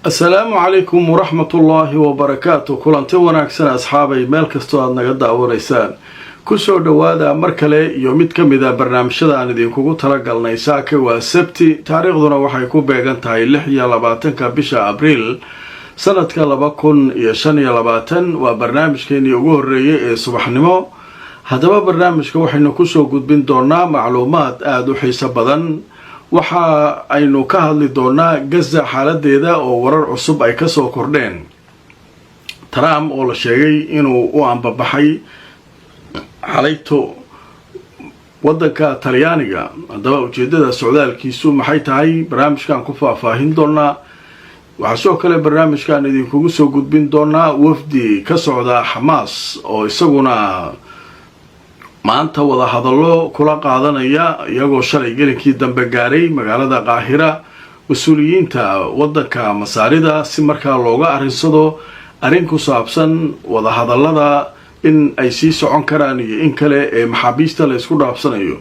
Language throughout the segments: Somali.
Asalaamu calaykum waraxmatullaahi wabarakaatu. Kulanti wanaagsan, asxaabay, meel kastoo aada naga daawanaysaan, kusoo dhowaada mar kale iyo mid ka mid a barnaamijyada aan idinkugu talagalnay. Saake waa Sabti, taariikhduna waxay ku beegan tahay 26-ka bisha Abriil sanadka 2025. Waa barnaamijkeenii ugu horreeyay ee subaxnimo. Haddaba, barnaamijka waxaynu kusoo gudbin doonaa macluumaad aada u xiiso badan. Waxa aynu ka hadli doonaa Gaza xaaladeeda oo warar cusub ay kasoo kordheen, Trump oo la sheegay inuu u ambabaxay xalayto waddanka Talyaaniga. Haddaba, ujeedada socdaalkiisu maxay tahay? Barnaamijkan ku faahfaahin doonaa. Waxaa sidoo kale barnaamijkan idinkugu soo gudbin doonaa wafdi ka socda Xamaas oo isaguna maanta wada hadallo kula qaadanaya, iyagoo shalay gelinkii dambe gaaray magaalada Qaahira, mas-uuliyiinta waddanka Masaarida, si markaa looga arrinsado arrin ku saabsan wadahadallada in ay sii socon karaan iyo in kale ee maxaabiista la isku dhaafsanayo.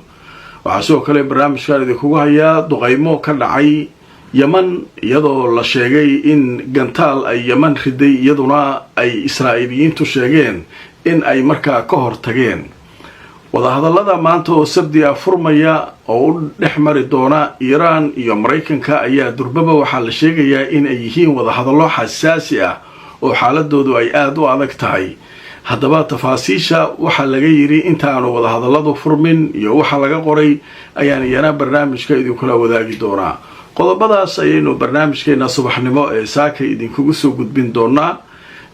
Waxaa sidoo kale barnaamijkan idinkugu hayaa duqaymo ka dhacay Yeman, iyadoo la sheegay in gantaal ay Yeman riday iyaduna ay Israa'iiliyiintu sheegeen in ay markaa ka hor tageen. Wadahadallada maanta oo Sabdi ah furmaya oo u dhex mari doona Iiraan iyo Maraykanka ayaa durbaba waxaa la sheegayaa in ay yihiin wadahadallo xasaasi ah oo xaaladoodu ay aada u adag tahay. Haddaba, tafaasiisha waxaa laga yidhi intaanu wadahadalladu furmin iyo waxa laga qoray ayaan iyana barnaamijka idinkula wadaagi doonaa. Qodobadaas ayaynu barnaamijkeena subaxnimo ee saaka idinkugu soo gudbin doonaa.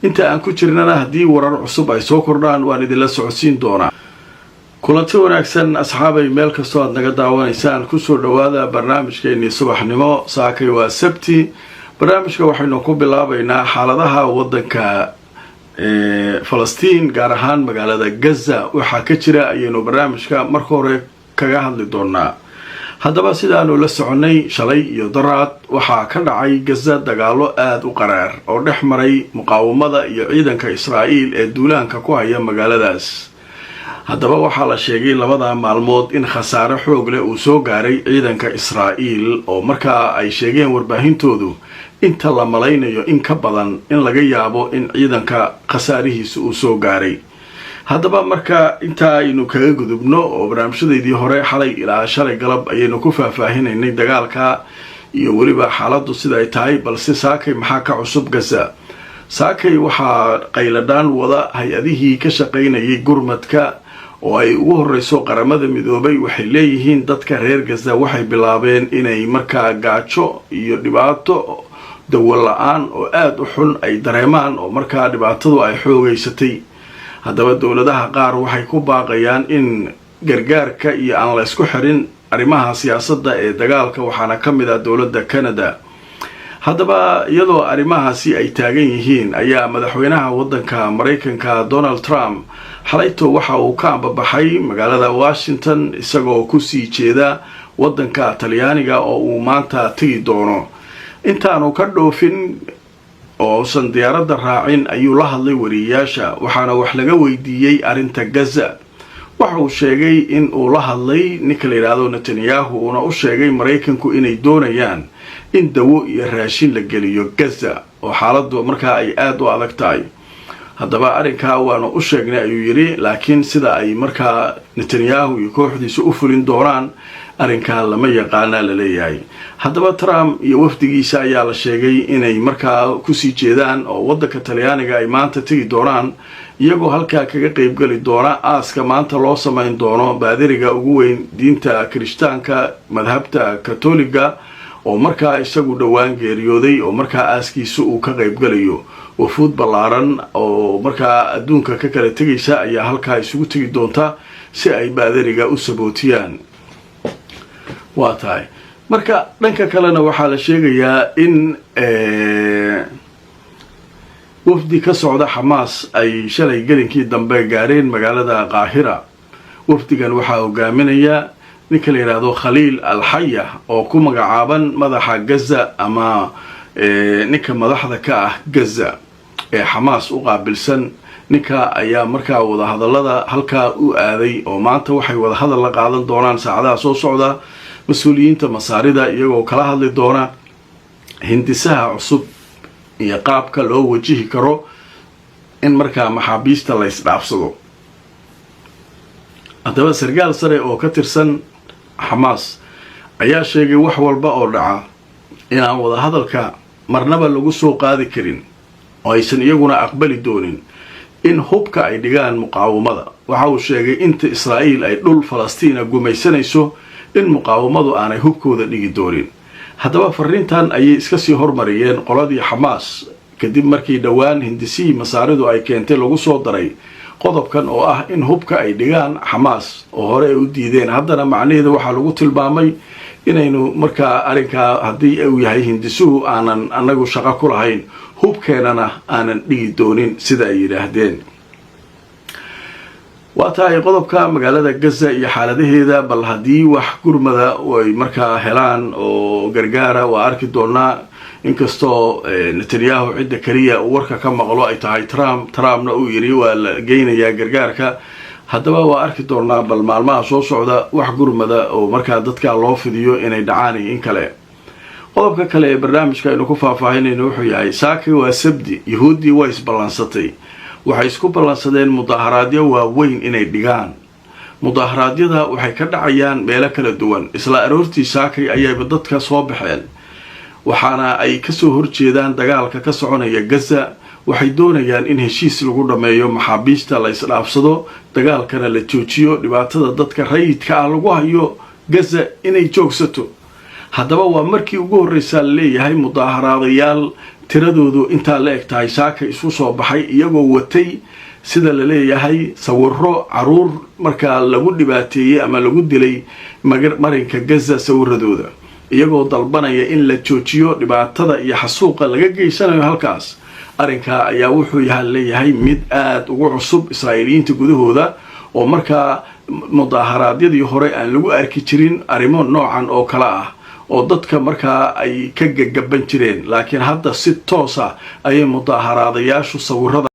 Inta aan ku jirnana, haddii warar cusub ay soo kordhaan, waan idinla socodsiin doonaa. Kulanti wanaagsan, asxaabay, meel kastoo aad naga daawanaysaan, kusoo dhowaada barnaamijkeenii subaxnimo. Saakay waa Sabti. Barnaamijka waxaynu ku bilaabaynaa xaaladaha waddanka Falastiin, gaar ahaan magaalada Gaza waxaa ka jira ayaynu barnaamijka marka hore kaga hadli doonaa. Haddaba, sidaanu la soconnay, shalay iyo daraad waxaa ka dhacay Gaza dagaalo aada u qaraar oo dhex maray muqaawamada iyo ciidanka Israa'iil ee duulaanka ku haya magaaladaas. Haddaba, waxaa la sheegay labada maalmood in khasaare xoog leh uu soo gaaray ciidanka Israa'iil, oo markaa ay sheegeen warbaahintoodu inta la malaynayo in ka badan in laga yaabo in ciidanka khasaarihiisa uu soo gaaray. Haddaba, marka inta aynu kaga gudubno oo barnaamijyadeydii hore xalay ilaa shalay galab ayaynu ku faahfaahinaynay dagaalka iyo weliba xaaladdu sida ay tahay, balse saakay maxaa ka cusub Gaza? Saakay waxaa qayladhaan wada hay-adihii ka shaqaynayay gurmadka oo ay ugu horeyso Qaramada Midoobay. Waxay leeyihiin dadka reer Gaza waxay bilaabeen inay markaa gaajo iyo dhibaato dawo la-aan oo aada u xun ay dareemaan, oo markaa dhibaatadu ay xoogeysatay. Haddaba, dowladaha qaar waxay ku baaqayaan in gargaarka iyo aan la isku xirin arrimaha siyaasadda ee dagaalka, waxaana ka mid ah dowladda Canada. Haddaba, iyadoo arrimahaasi ay taagan yihiin, ayaa madaxweynaha waddanka Maraykanka Donald Trump xalayto waxa uu ka ambabaxay magaalada Washington, isagoo kusii jeeda waddanka Talyaaniga oo uu maanta tegi doono. Intaanu ka dhoofin oosan diyaaradda raacin ayuu la hadlay wariyeyaasha, waxaana wax laga weydiiyey arrinta Gaza. Waxa uu sheegay in uu la hadlay ninka la yidhaahdo Netanyahu, uuna u sheegay Maraykanku inay doonayaan in dawo iyo raashin la geliyo Gaza oo xaaladdu markaa ay aada u adag tahay. Haddaba, arrinkaa waanu u sheegnay, ayuu yidhi, laakiin sida ay markaa Netanyahu iyo kooxdiisa u fulin doonaan arrinkaa lama yaqaana la leeyahay. Haddaba, Trump iyo wafdigiisa ayaa la sheegay inay markaa kusii jeedaan oo waddanka Talyaaniga ay maanta tegi doonaan, iyagoo halkaa kaga qeybgeli doona aaska maanta loo samayn doono baadiriga ugu weyn diinta Kirishtaanka, madhabta Katoliga, oo markaa isagu dhowaan geeriyooday, oo markaa aaskiisa uu ka qaybgalayo. Wafuud ballaaran oo markaa adduunka ka kala tegaysa ayaa halkaa isugu tegi doonta si ay baadiriga u sabootiyaan. Waa tahay. Marka dhanka kalena, waxaa la sheegayaa in wafdi ka socda Xamaas ay shalay gelinkii dambe gaareen magaalada Qaahira. Wafdigan waxaa hogaaminaya ninka la yidhaahdo Khaliil Alxaya, oo ku magacaaban madaxa Gaza ama ninka madaxda ka ah Gaza ee Xamaas u qaabilsan. Ninka ayaa markaa wadahadallada halkaa u aaday, oo maanta waxay wadahadal la qaadan doonaan saacadaha soo socda mas-uuliyiinta Masaarida, iyagoo kala hadli doona hindisaha cusub. Iyo qaabka loo wajihi karo in markaa maxaabiista la isdhaafsado. Haddaba, sarkaal sare oo ka tirsan Xamaas ayaa sheegay wax walba oo dhaca inaan wadahadalka marnaba lagu soo qaadi karin oo aysan iyaguna aqbali doonin in hubka ay dhigaan muqaawamada. Waxa uu sheegay inta Israa'iil ay dhul Falastiina gumaysanayso in muqaawamadu aanay hubkooda dhigi doonin. Haddaba, fariintan ayay iska sii hormariyeen qoladii Xamaas kadib markii dhowaan hindisihii Masaaridu ay keentay lagu soo daray qodobkan oo ah in hubka ay dhigaan Xamaas, oo hore ay u diideen. Haddana macnaheeda waxaa lagu tilmaamay inaynu markaa arrinkaa, haddii uu yahay hindisuhu, aanan annagu shaqo ku lahayn, hubkeenana aanan dhigi doonin, sida ay yidhaahdeen. Waa tahay qodobka magaalada Gaza iyo xaaladaheeda. Bal haddii wax gurmada ay markaa helaan oo gargaara, waa arki doonaa, inkastoo Netanyahu cidda keliya uu warka ka maqlo ay tahay Trump. Trumpna uu yidhi waa la geynayaa gargaarka. Haddaba, waa arki doonaa bal maalmaha soo socda wax gurmada oo markaa dadka loo fidiyo inay dhacaan iyo in kale. Qodobka kale ee barnaamijka aynu ku faahfaahinayno wuxuu yahay: saaki waa Sabdi, Yuhuuddii waa isballansatay. Waxay isku ballansadeen mudaaharaadyo waaweyn inay dhigaan. Mudaharaadyada waxay ka dhacayaan meelo kala duwan. Isla aroortii saakay ayayba dadka soo baxeen, waxaana ay kasoo horjeedaan dagaalka ka soconaya Gaza. Waxay doonayaan in heshiis lagu dhammeeyo, maxaabiista la isdhaafsado, dagaalkana la joojiyo, dhibaatada dadka rayidka ah lagu hayo Gaza inay joogsato. Haddaba, waa markii ugu horreysaa laleeyahay mudaaharaadayaal tiradoodu intaa la eg tahay saaka isu soo baxay, iyagoo watay, sida la leeyahay, sawiro caruur markaa lagu dhibaateeyey ama lagu dilay marinka Gaza sawiradooda, iyagoo dalbanaya in la joojiyo dhibaatada iyo xasuuqa laga geysanayo halkaas. Arrinkaa ayaa wuxuu yaha leeyahay mid aada ugu cusub Israa'iiliyiinta gudahooda, oo markaa mudaaharaadyadii hore aan lagu arki jirin arrimo noocan oo kale ah, oo dadka markaa ay ka gagaban jireen, laakiin hadda si toosa ayay mudaaharaadayaashu sawirada